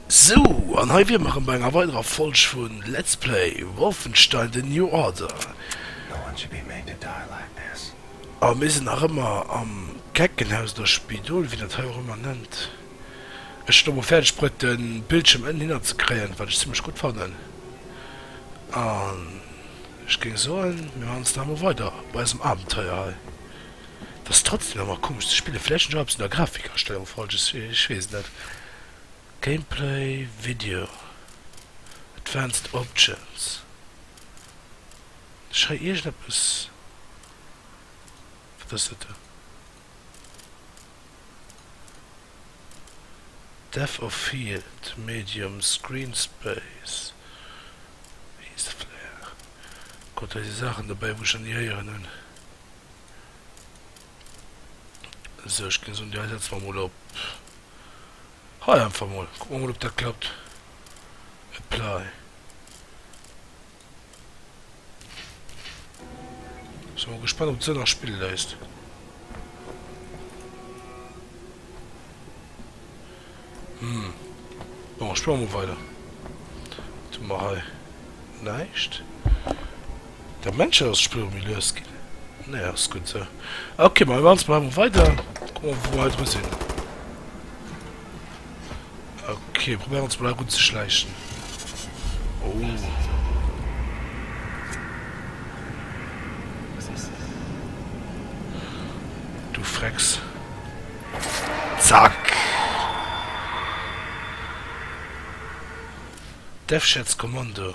Sou, an hei wier mer erëm bei enger weiderer Folg vu Let's Play Wolfenstein The New Order. A mir sinn nach ëmmer am Keckenhaus oder Spidol, wéi een dat hei och ëmmer nennt. Ech hunn emol fäerdeg bruet de Bildschirm ënnen hinner ze kréien, wat ech zimmlech gutt fannen. An ech géing soen, mir maachen es nach emol weider bei eisem Abenteuer hei. Et ass trotzdem nach emmer komesch ze spillen, vläicht hunn ech och eppes un der Grafikastellung falsch, ech weess et net. Gameplay Video Advanced Options Ech hei iergendeppes Wat ass dat do? Depth of Field Medium Screen Space Lens Flare Gott hei si Saachen dobäi wou ech nach ni héieren hunn. Sou ech géing soen déi hei setze mer mol op Hei einfach mol. Kucke mer mol ob dat klappt. Apply. Sinn mol gespannt ob et sou nach spille léisst. Hm. Bon, spille mer mol weider. Wat hu mer hei? Näischt. Dat Männchen ass d'Spill méi lues ginn. Nee, ass gutt sou. Ok, ma mir maachen mol weider. Kucke mol, wou mer hei dru sinn. Ok, probéieren ons mol hei erunzeschläichen. Oh. Du Frecks. Zack! Deathsheds Kommando.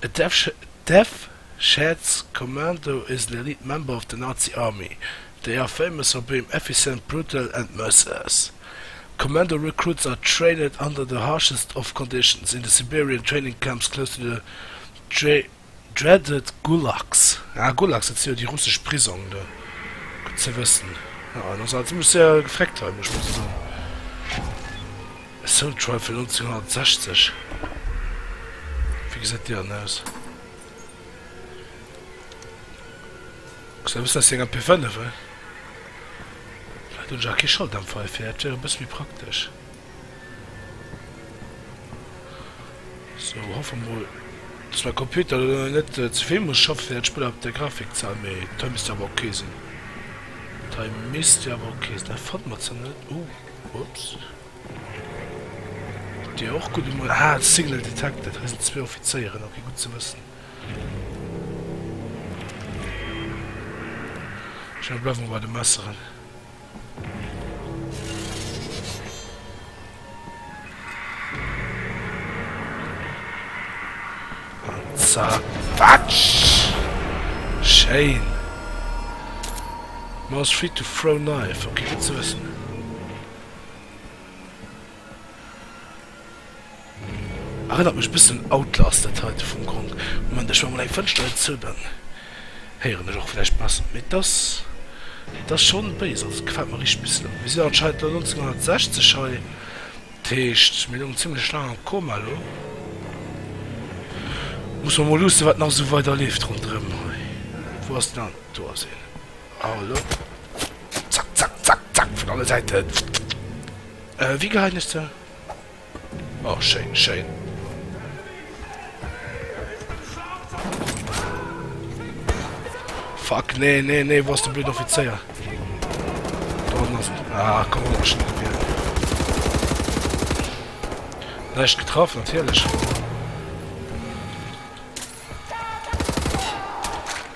A Death Sheds Commando is an elite member of the Nazi army. They are famous for being efficient, brutal and merciless. Commando recruits are trained under the harshest of conditions in the Siberian training camps close to the dreaded Gulags. Ah, Gulags, dat si jo déi russesch Prisongen do. Gutt ze wëssen. Ja, en ass awer zimmlech séier gefreckt hei, muss ech mol sou soen. Assault Rifle 1960. Wéi gesäit déi dann aus? Gesäit e bëssen aus wéi eng MP5, he? Vläicht hunn ech awer kee Schalldämpfer heifir, dat wier e bësse méi praktesch. Sou, hoffe mol dass mäi Computer elo net ze vill muss schaffen fir dat Spill op der Grafik ze halen, mee d'hei misst jo awer ok sinn. D'hei misst jo awer ok sinn. Dat fanne mer zwar net. Oh, ups. Déi och gutt emol. Ah, Signal detected. Hei sinn zwee Offizéieren. Ok, gutt ze wëssen. Ech bleiwe mol bei de Messeren. An zack, watsch! Schéin! Mouse free to throw knife. Ok, gutt ze wëssen. Erënnert mech e bëssen un Outlast, dat heite vum Grond. Moment, ech maache mol eng Fënschter hei zou, dann héieren ech och vläicht besser. Mee et ass, et ass schonn béis, also et gefält mer richteg bis elo. Mir sinn anscheinend elo 1960 hei, dat heescht mir loungen zimlech laang am Koma elo. Musse mer mol luussen, wat nach esou weider leeft ronderëm hei. Wou ass den an? Do ass een. Hallo. Zack, zack, zack, zack, vun alle Säiten. Wéi geheien ech se? Oh, schéin, schéin. Fuck, nee, nee, nee, wou ass de blöden Offizéier? Do hannen ass en. Ah, komm, hol mech net weer. Näischt getraff, natierlech.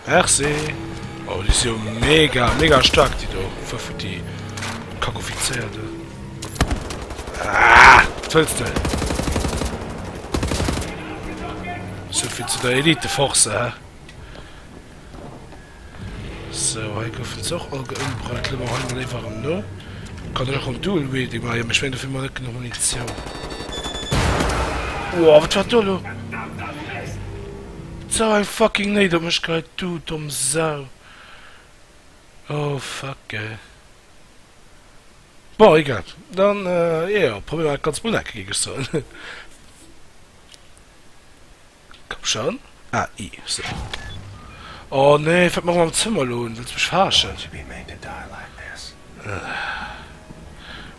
Merci. Oh, déi si jo mega, mega staark, déi do. Fëff, déi Kackoffizéier do. Ah, wat wëlls de? Souvill zu der Eliteforce, hä? Sou, hei goufen se och all geëmbreit. Elo hei mol éiwer erëm no. Kann ech och erëm Dual Wielding maachen? Jo, mee ech mengen, dofir hu mer net genuch Munitioun. Woah, wat war do elo? Sou eng fucking Nate op mech geheit, du domm Sau. Oh fuck, ey. Bon, egal. Dann, jo, probéiere mer dat Ganzt mol nach eng Kéier, géing ech soen. Komm schon. Ah, I, sou. Oh nee, fänkt mer erëm am Zëmmer elo un. Wëlls mech verarschen?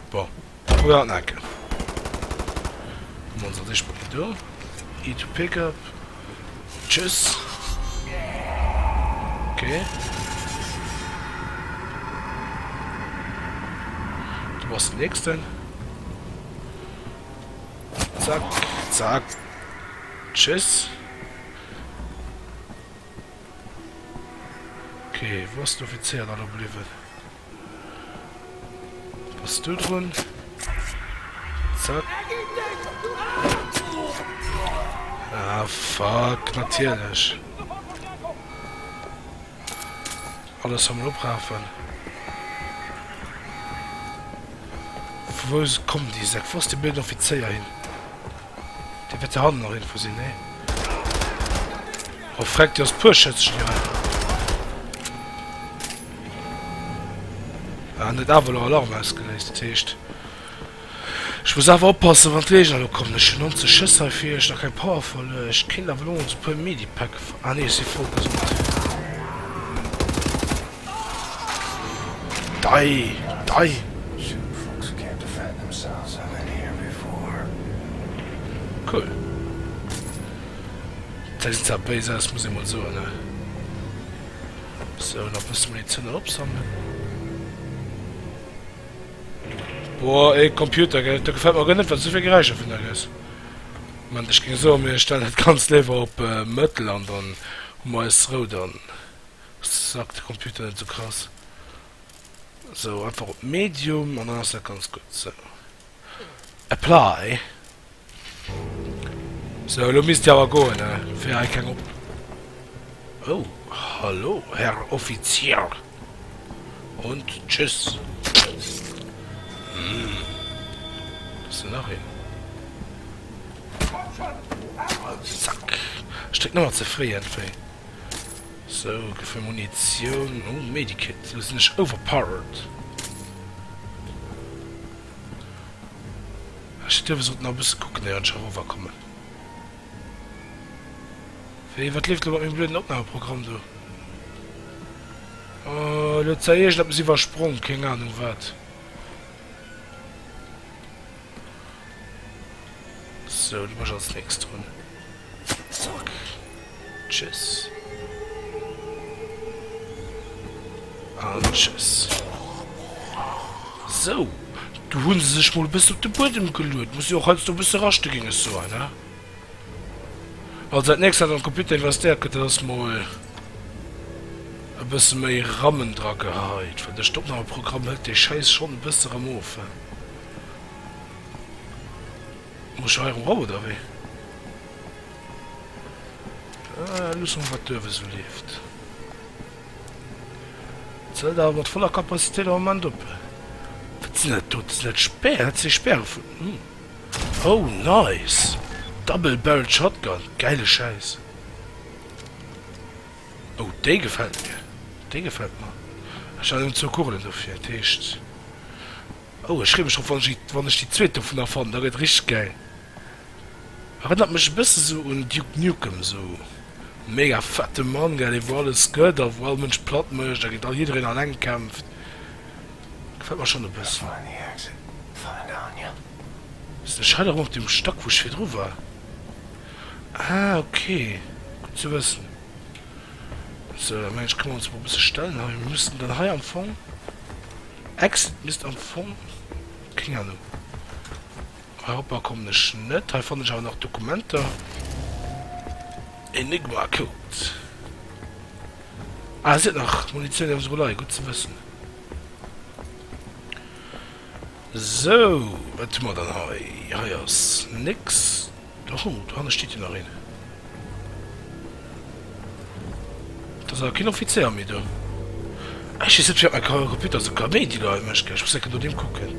Bon, probéier et nach eng Kéier. Hu mer ons als éischt mol een do. E to pick up. Tschüss. Okay. Du bass den nächsten. Zack, zack. Tschüss. Okay, wou ass den Offizéier da lo bliwwen? Bass du drun? Zack. Ah, fuck, natierlech. Alles am oprafen. Vu wou kommen déi Säck? Wou ass dee blöden Offizéier hin? Dee wäert jo hannen nach iergendwou sinn, nee? Oh freck, déi ass puer Schëtzchen hei. Ah, en huet awer elo Alarm ausgeléist, dat heescht ech muss awer oppassen wann d'Géigner elo kommen. Ech hunn 90 Schëss hei fir iech, nach keng Power verluer. Ech kéint awer elo ons e puer Medipack, ah nee, ech si voll gesond. Dei, dei. Cool. Dat gesäit zwar béis aus, muss ee mol soen, ne? Sou, nach bësse Munitioun eropsammelen. Boah, ey, Computer, gell? Dat gefält mer guer net, wat du sou vill Geräischer vun der gëss. Moment, ech géing soen, mir stellen dat Ganzt léiwer op Mëttel an dann hu mer eis Rou dann. Sackt de Computer net sou krass. Sou, einfach op Medium an dann ass dat ganz gutt. Sou. Apply. Sou, elo misst déi awer goen, ne? Fir hei keng op. Oh, hallo, Herr Offizier. Und tschüss. Hm. Da ass jo nach een. Zack. Ech dréck nëmmer ze fréi iergendwéi. Sou, gëff mir Munitioun. Oh, Medikit. Elo sinn ech overpowered. Ech hätt duerfe sollten nach e bësse kucken, éier ech erover kommen. Wéi, wat leeft elo mat mengem blöden Opnahmeprogramm do? Oh, elo huet se iergendeppes iwwersprong, keng Ahnung wat. Sou, du bass als nächst drun. Zack. Tschüss. An tschüss. Sou. Du hunn se sech mol e bëssen op de Buedem geluet. Muss jo och heiansdo e bësse raschte géing ech soen, ne? Also dat nächst wat am Computer investéiert gëtt, dat ass mol e bësse méi Rammen dra geheit, well duerch d'Opnahmeprogramm hëlt dee Schäiss schonn e bësse rëm of, he. Muss ech hei erëm rop oder wéi? Ah, luusse mer wat duerf esou leeft. Zëlt awer mat voller Kapazitéit am Moment op. Wat sinn dat do? Dat sinn dat Späer? Dat si Späre vun. Hm. Oh nice! Double Barrel Shotgun, gäile Schäiss. Oh déi gefält mir, déi gefält mer. Ech hat nëmmen zwou Kugelen dofir, dat heescht. Oh ech free mech drop wann ech wann ech déi zweet dovunner fannen, da gëtt richteg gäil. Erënnert mech e bësse sou un Duke Nukem, sou mega fette Mann gell, dee wou alles gëtt a wou all Mënsch platt mécht a géint all jiddereen alleng kämpft. Gefält mer schonn e bëssen. Sinn ech hei erëm op deem Stack wou ech virdru war? Ah ok, gutt ze wëssen. Sou, da mengen ech kënne mer ons mol e bësse stellen hei. Mir müssten dann hei am Fong Exit misst am Fong, keng Ahnung. Heropper kommen ech net. Hei fannen ech awer nach Dokumenter. Enigma Code. Ah, si huet nach Munitioun iergendwou leien. Gutt ze wëssen. Sou, wat hu mer dann hei? Hei ass nix. Oh, dohanne steet jo nach een. Et ass awer keen Offizéier méi do. Ech weess net, firwat mäi Computer esou Kaméidi elo hei mécht, gell. Ech muss eng Kéier doheem kucken.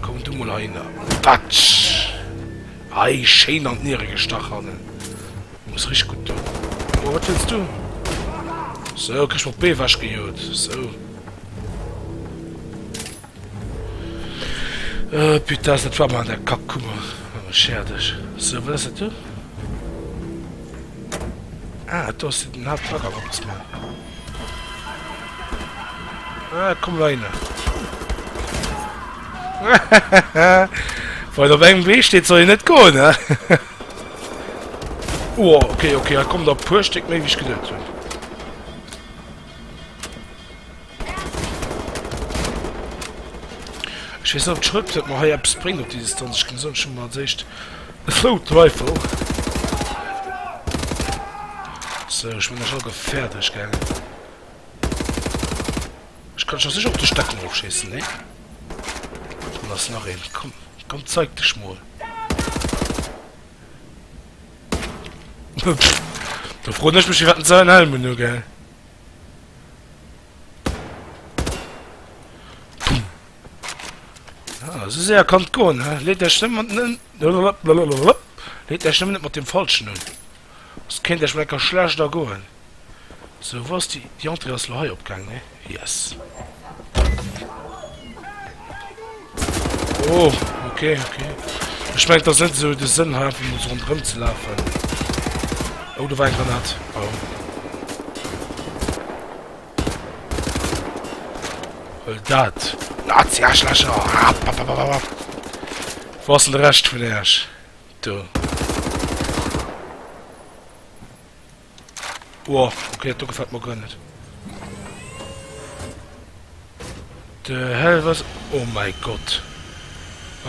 Komm du mol heihinner. Patsch! Ei, schéin an d'Niere gestach hannen. Muss richteg gutt doen. Oh, wat wëlls du? Sou, kriss mol d'Bee ewech gejot. Sou. Oh, putain, ass dat waarm an der Kackkummer. Oh, scher dech. Sou, wat ass dat do? Ah, do ass den Haaptagang opzemaachen. Ah, komm elo hinner. Wann een op engem Wee steet, soll een net goen, he? Oh, okay, okay, hei kommen der e puer Stéck méi, wéi ech geduet hunn. Ech weess net, ob d'Schrëtt mer hei eppes bréngt op déi Distanz. Ech géing soen, ech huele mer als éischt Assault Rifle. Sou, ech man ech all gefäerdeg, gell? Ech kann dech doch sicher och duerch d'Deckung ofschéissen, nee? Dann ass nach een. Komm, komm, zeig dech mol. Da froen ech mech, firwat en esou en Helm un hu, gell? Pum. Ah, esou séier kann et goen, he? Leet Iech nëmmen, leet Iech nëmmen net mat deem Falschen un. Soss kéint Iech mol enker schlecht ergoen. Sou, wou ass déi? Déi Entrée ass lo hei opgaang, ne? Yes. Oh, okay, okay. Ech mengen, et ass net esou de Sënn, hei einfach mol sou ronderëm ze lafen. Oh, do war eng Granat. Oh. Huel dat. Nazi-Arschlöcher! Wou ass denn de Rescht vun Äech? Do. Wow, okay, dat do gefällt mer guer net. The hell was... Oh mein Gott.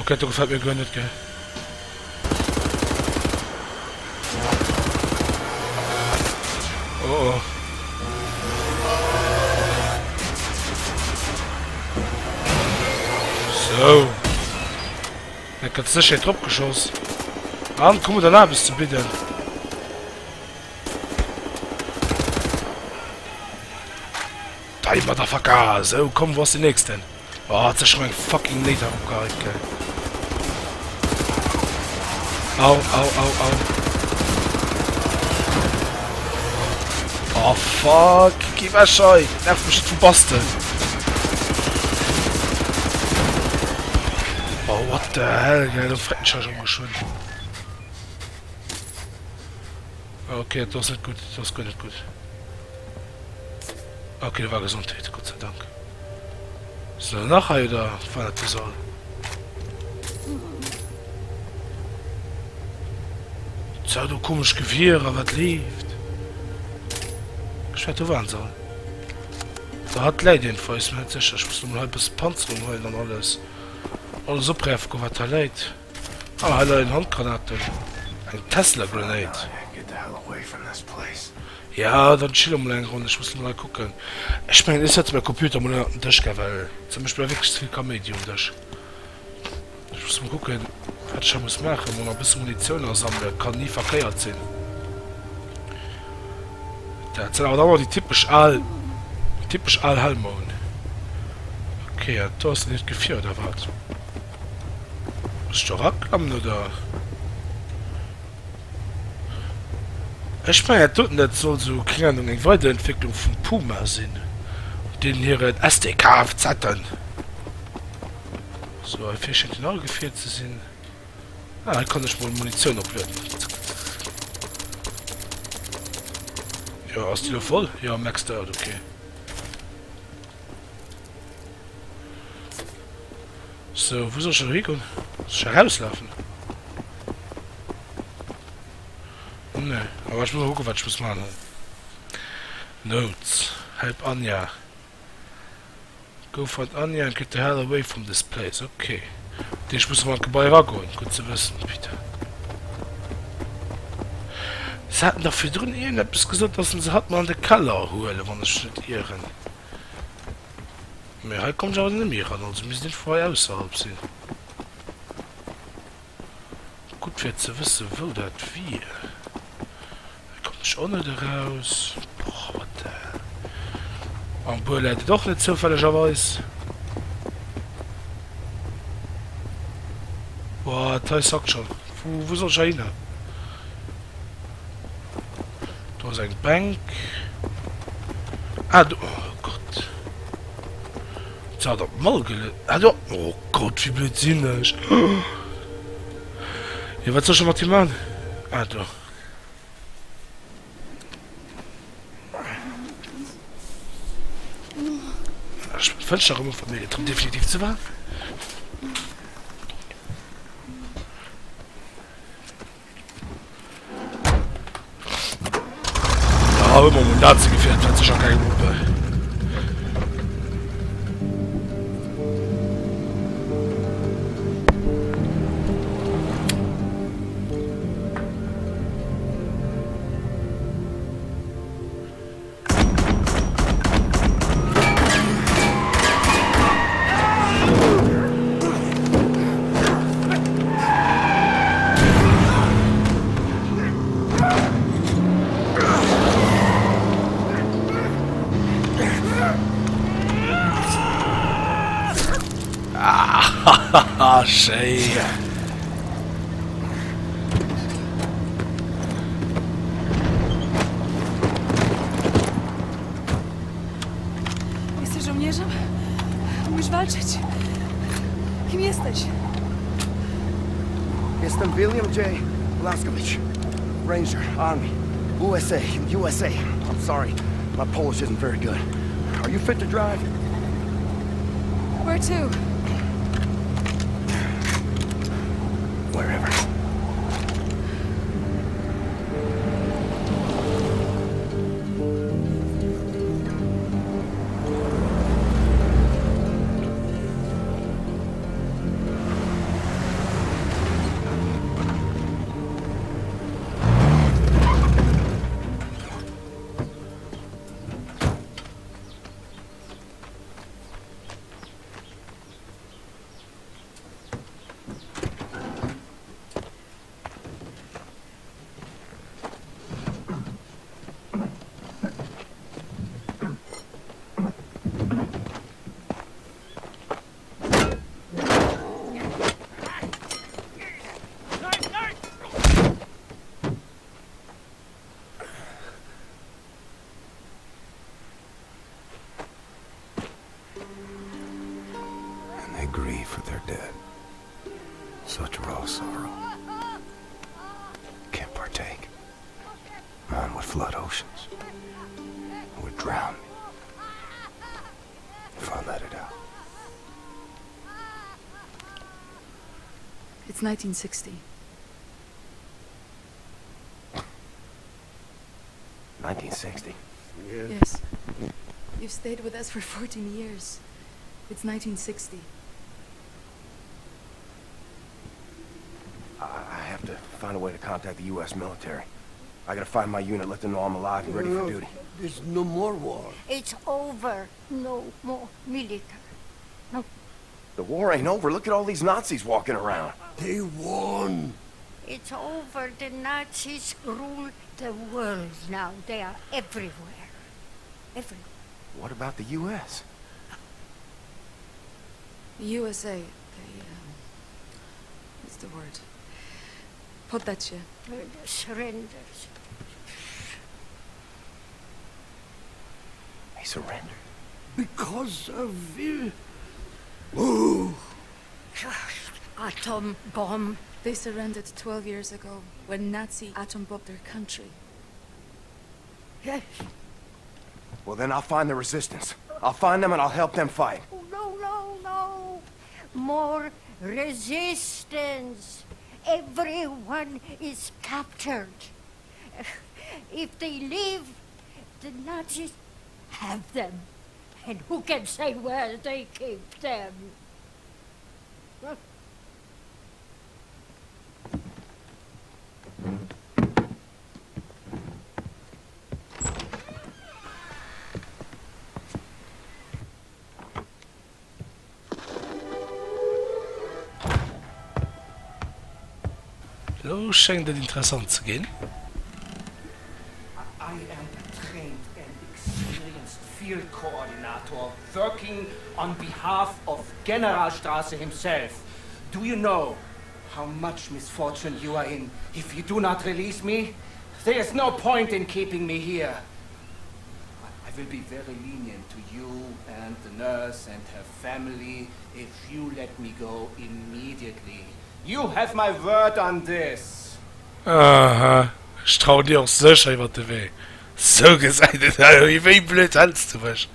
Okay, dat do gefällt mir guer net, gell. Oh oh. So. Dat gëtt sécher drop geschoss. An komm der Aarbecht ze bidden. Dei Motherfucker! Sou, komm, wou ass den nächsten? Oh, hat sech schon eng fucking Nate eropgeheit, gell. Au, au, au, au. Oh, fuck. Geh weg, hei. Nervt mech net vum Basteln. Oh, what the hell, gell. Do frecken ech hei schon geschwënn. Ok, dat ass net gutt. Dat ass guer net gutt. Ok, do war Gesondheet, Gott sei Dank. Sinn der nach hei oder war dat de Sall? Tja, do komesch Gewierer, wat leeft? Ech war do war en Sall. Da hat läit iergendwou, ech mir net sécher. Ech muss lo mol hei e bësse Panzerung huelen an alles. Alles opräife goen, wat hei läit. Ah, hei leien Handgranaten. Eng Tesla Grenade. Ja, dann chille mol eng Ronn. Ech muss mol hei kucken. Ech mengen, ech setze mäi Computer mol ënnert den Dësch, gell, well se mécht mir wierklech ze vill Kaméidi um Dësch. Ech muss mol kucken, wat ech hei muss maachen. Mol nach e bësse Munitioun asammelen, kann ni verkéiert sinn. Dat sinn awer dann och déi typesch al, typesch al Hellmoun. Okay, an do ass net Gefier, oder wat? Muss ech do eraklammen, oder? Ech mengen, dat doten, dat soll sou, keng Ahnung, eng Weiderentwécklung vum Puma sinn, deenen hiren SDKFZen. Sou, hei vir schéngt en all Gefier ze sinn. Ah, hei kann ech mol Munitioun oplueden. Jo, ass déi lo voll? Jo, maxed out, okay. So, wou soll ech elo higoen? Soll ech erauslafen? Nee, awer ech muss mol kucken, wat ech muss maachen. Notes, Help Anja. Go find Anja and get the hell away from this place. Ok. Dat heescht, ech muss erëm an d'Gebai eragoen. Gutt ze wëssen, Peter. Se haten dach virdrun iergendeppes gesot, dass se hatt mol an de Keller huelen, wann ech net ieren. Mee hei kommen ech awer net méi eran, also misst iergendwou hei ausserhalb sinn. Gutt fir ze wëssen, wou dat wier. Hei kommen ech och net eraus. Boah, what the hell. Am Buer läit et och net zoufällegerweis. Boah, dat hei sackt schon. Wou, wou soll ech hei hinner? Do ass eng Bänk. Ah, do. Oh Gott. Se hat op d'Mall gele. Ah, do. Oh Gott, wéi blöd sinn ech. Jo, wat soll ech da mat him man? Ah, do. Ech meng d'Fënschter erëm op, well mir gëtt erëm definitiv ze waarm. huele mer mol Nazi-Gefäert, wat sécher keng Muppe. Ah, schéin. Jesteś żołnierzem? Umiesz walczyć? Kim jesteś? Jestem William J. Blazkowicz, Ranger, Army, USA, USA. I'm sorry, my Polish isn't very good. Are you fit to drive? Where to? Wherever. And they grieve for their dead. Such raw sorrow. Can't partake. Mine would flood oceans. It would drown me. If I let it out. It's 1960. 1960. Yes. You've stayed with us for 14 years. It's 1960. I, I have to find a way to contact the U.S. military. I gotta find my unit, let them know I'm alive and ready for duty. There's no more war. It's over. No more military. No. The war ain't over. Look at all these Nazis walking around. They won. It's over. The Nazis rule the world now. They are everywhere. Everywhere. What about the U.S.? The USA, they, um, what's the word? Poddać się. Uh, Surrenders. They surrendered. Because of you. Oh, Atom bomb. They surrendered 12 years ago when Nazi atom bombed their country. Yes. Well, then I'll find the resistance. I'll find them and I'll help them fight. Oh, no, no, no. More resistance. Everyone is captured. If they leave, the Nazis have them. And who can say where they keep them? Elo schéngt et interessant ze ginn. I am a trained and experienced field coordinator working on behalf of Generalstrasse himself. Do you know how much misfortune you are in if you do not release me? There is no point in keeping me here. I will be very lenient to you and the nurse and her family if you let me go immediately. You have my word on this. Aha, ech trauen dir och sécher iwwert de Wee. Sou gesäit et aus. Wéi blöd häls du mech?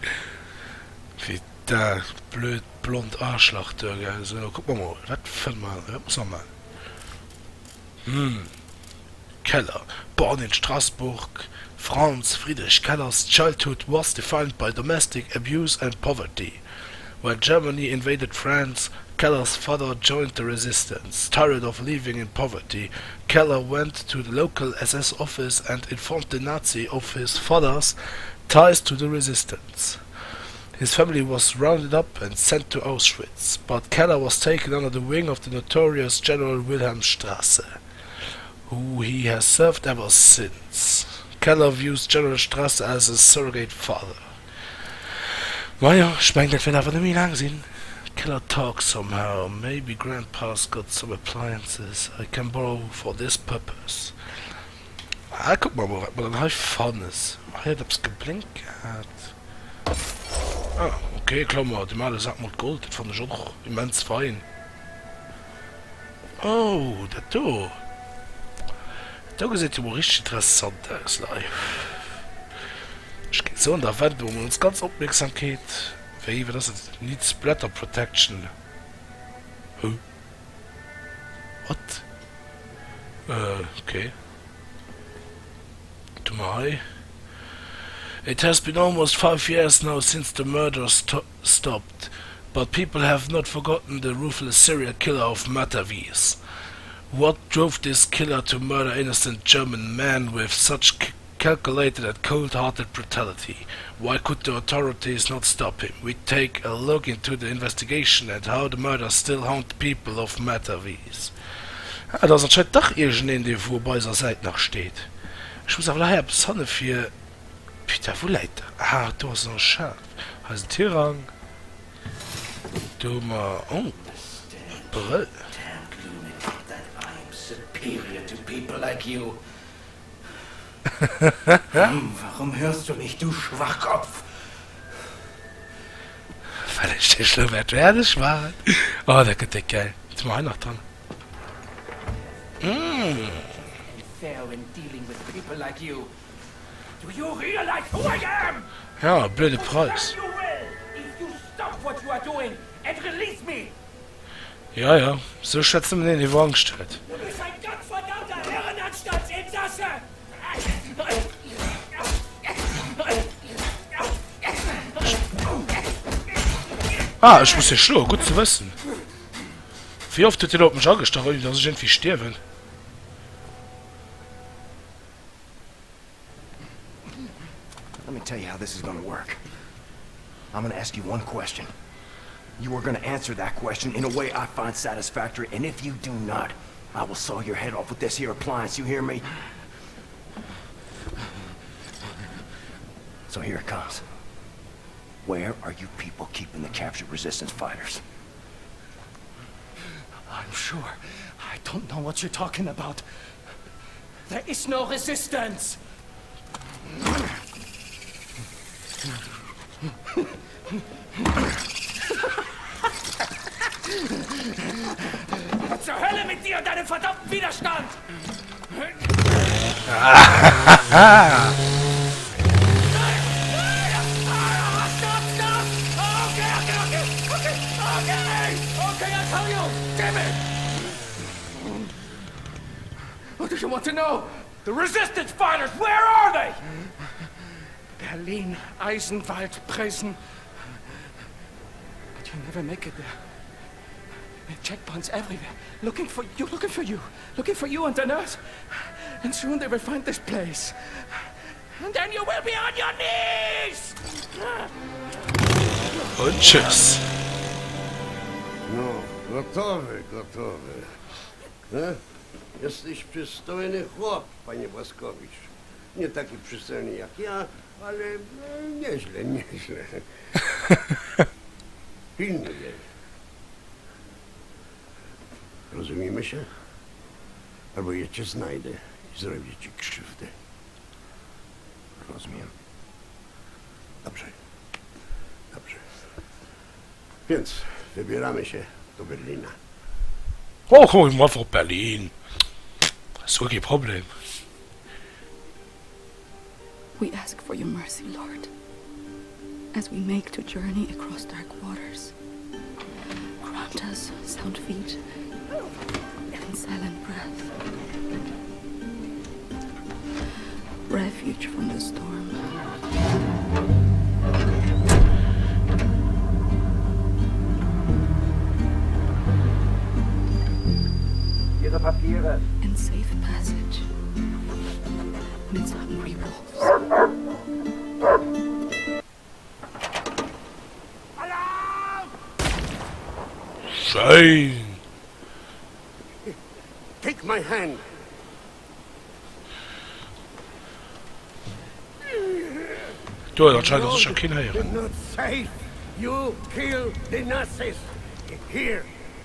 Wéi dat blöd blond Arschlach do, gell? Sou, kuck mer mol, wat fënne mer, wat muss mer man? Hm. Keller, born in Strasbourg, France, Friedrich Keller's childhood was defined by domestic abuse and poverty. When Germany invaded France, Keller's father joined the resistance. Tired of living in poverty, Keller went to the local SS office and informed the Nazi of his father's ties to the resistance. His family was rounded up and sent to Auschwitz, but Keller was taken under the wing of the notorious General Wilhelm Strasse, who he has served ever since. Keller views General Strasse as a surrogate father. Majo, ech mengen dat wäert awer net méi laang sinn. Keller talks somehow, maybe grandpa's got some appliances I can borrow for this purpose. Ah, kucke mer mol wat mer dann hei fannen. Hei huet eppes geblénkt gehat. Ah, ok, Klammer, dem ale Sak mat Gold, dat fannen ech och immens fein. Oh, dat do, dat do gesäit jo mol richteg interessant aus, Lei. Ech géing soen, da wende mer mol ons ganz Opmierksamkeet, wéi, wat ass dat, Need Splatter Protection, huh, what, äh, ok. Tu mer hei. It has been almost five years now since the murders stopped, but people have not forgotten the ruthless serial killer of Matawies. What drove this killer to murder innocent German men with such calculated and cold-hearted brutality? Why could the authorities not stop him? We take a look into the investigation and how the murders still haunt the people of Matawies. Ah, et ass anscheinend dach iergendeen, dee wou op eiser Säit nach steet. Ech muss awer nach hei eppes fanne fir. Putain, wou läit dat? Ah, do ass en Schaf. Hei ass en Tirang. Do hu mer, oh, e Brëll. Well ech dech lo wäert fäerdeg maachen. Oh, dat gëtt déck gäil. Wat hu mer hei nach dran? Ja, blöde Preis. Ja, ja, sou schwätzt nëmmen een, dee wou Angscht huet. Ah, ech muss hie schloen, gutt ze wëssen. Wéi oft huet hien op mech agestach, ouni dass ech iergendwéi stierwen? Let me tell you how this is gonna work. I'm gonna ask you one question. You are gonna answer that question in a way I find satisfactory, and if you do not, I will saw your head off with this here appliance, you hear me? So here it comes. Where are you people keeping the captured resistance fighters? I'm sure I don't know what you're talking about. There is no resistance. Zur Hölle mit dir und deinem verdammten Widerstand! What do you want to know? The resistance fighters, where are they? Berlin, Eisenwald, Prison. But you'll never make it there. Checkpoints everywhere, looking for you, looking for you, looking for you and the nurse. And soon they will find this place. And then you will be on your knees! Und tschüss. No, gotowy, gotowy. He? Jesteś przystojny chłop, panie Błaskowicz. Nie taki przystojny jak ja, ale no, nieźle, nieźle. Pilnuj jej. Rozumiemy się? Albo ja cię znajdę i zrobię ci krzywdę. Rozumiem. Dobrze. Dobrze. Więc wybieramy się do Berlina. Och, komm, mir einfach op Berlin. Ass guer kee Problem. We ask for your mercy, Lord, as we make to journey across dark waters. Grant us sound feet and silent breath. Refuge from the storm. Ihre Papiere. And safe passage amidst hungry wolves. Schéin! Take my hand! Do huet anscheinend och sécher keen héieren. Not safe! You kill the Nazis! Here,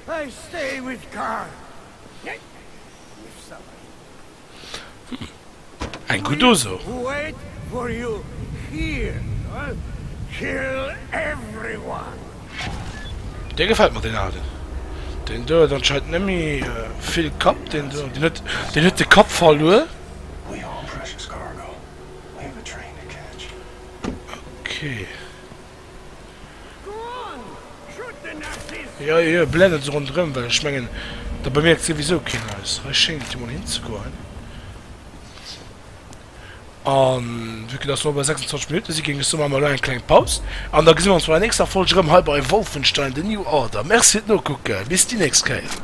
I stay with Karl! Eng gutt Uso. Wait for you here. Kill everyone. Dee gefält mer deen alen. Deen do huet anscheinend net méi vill Kapp, deen do, deen huet, deen huet de Kapp verluer. Okay. Jo, jo, blend et ronderëm, well ech mengen, da bemierkt souwisou keen eis. Hei schéngt et jo mol hinzegoen. An vue que dass mer bei 26 Minutte si, géing ech soen, maache mer elo eng kleng Paus. An da gesi mer ons bei der nächster Folg erëm hei bei Wolfenstein, The New Order. Merci fir d'Nokucken. Bis déi nächst Kéier.